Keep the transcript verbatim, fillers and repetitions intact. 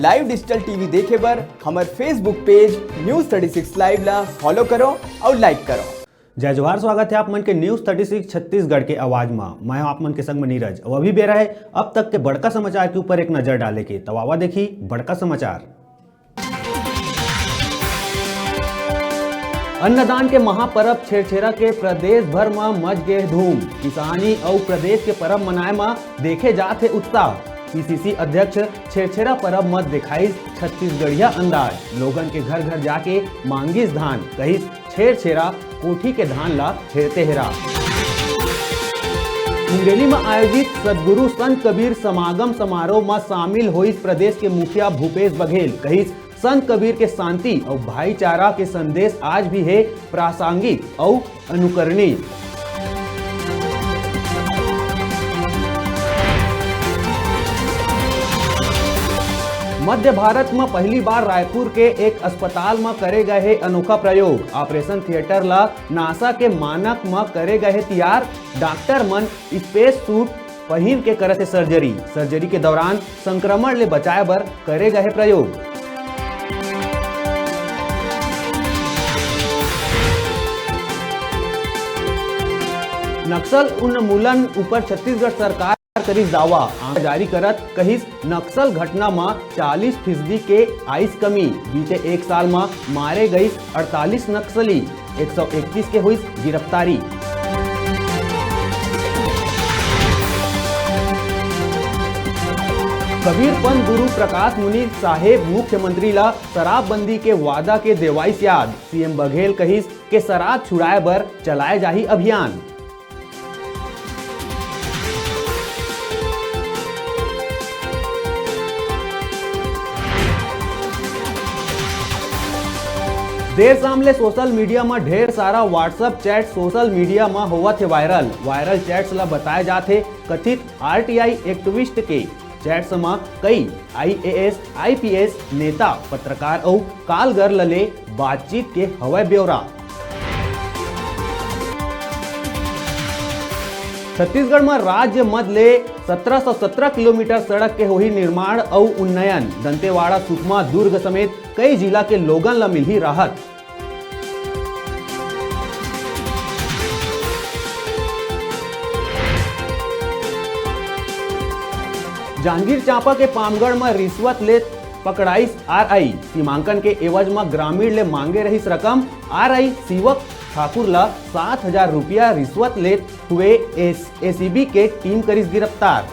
Live digital TV देखे बर हमर Facebook पेज News thirty six Live ला फॉलो करो और लाइक करो। जय जोहार, स्वागत है आप मन के News thirty six छत्तीसगढ़ के आवाज मा। मैं आप मन के संग में नीरज। अब अभी बेरा है अब तक के बड़का समाचार के ऊपर एक नजर डाले के। तो आवा देखी बड़का समाचार। अन्नदान के महापर्व छेरछेरा के प्रदेश भर म मच गे धूम। किसानी अउ प्रदेश के परब मनाए म देखे जात हे उत्साह। पीसीसी अध्यक्ष छेरछेरा परब म देखाइस छत्तीसगढ़िया अंदाज। लोगन के घर घर जाके मांगिस धान, कहिस छेरछेरा कोठी के धान ला हेरते हेरा। मुंगेली म आयोजित सदगुरु संत कबीर समागम समारोह म शामिल होइस प्रदेश के मुखिया भूपेश बघेल, कहिस संत कबीर के शांति अउ भाईचारा के संदेश आज भी हे प्रासंगिक अउ अनुकरणीय। मध्य भारत म पहली बार रायपुर के एक अस्पताल म करे गए हे अनोखा प्रयोग। ऑपरेशन थिएटर ला नासा के मानक म करे गए हे तैयार। डॉक्टर मन स्पेस सूट पहिर के करत हे सर्जरी। सर्जरी के दौरान संक्रमण ले बचाए बर करे गए प्रयोग। नक्सल उन्मूलन ऊपर छत्तीसगढ़ सरकार करिस दावा। आंकड़ा जारी करत कहिस, नक्सल घटना म चालीस फीसदी के आइस कमी। बीते एक साल म मारे गइस अड़तालीस नक्सली, एक सौ इक्कीस के होइस गिरफ्तारी। कबीर पंथ गुरु प्रकाश मुनि साहेब मुख्यमंत्री ला शराबबंदी के वादा के देवाइस याद। सीएम बघेल कहिस के शराब छुड़ाए बर चलाए जाही अभियान। देर शाम ले सोशल मीडिया म ढेर सारा WhatsApp चैट सोशल मीडिया म होवत हे वायरल। वायरल चैट्स ल बताए जात हे कथित आरटीआई एक्टिविस्ट के। चैट्स म कई आईएएस, आईपीएस नेता, पत्रकार अउ कालगर ल ले बातचीत के हवय ब्यौरा। छत्तीसगढ़ म राज्य मद ले सत्रह सौ सत्रह किलोमीटर सड़क के होही निर्माण अउ उन्नयन। दंतेवाड़ा, सुकमा, दुर्ग समेत कई जिला के लोगन ल मिलही राहत। जांजगीर चांपा के पामगढ़ म रिश्वत लेत पकड़ाइस आरआई। सीमांकन के एवज म ग्रामीण ले मांगे रहिस रकम। आरआई शिवक ठाकुर ल सात हजार रुपया रिश्वत लेत हुए एस-, एसीबी के टीम करिस गिरफ्तार।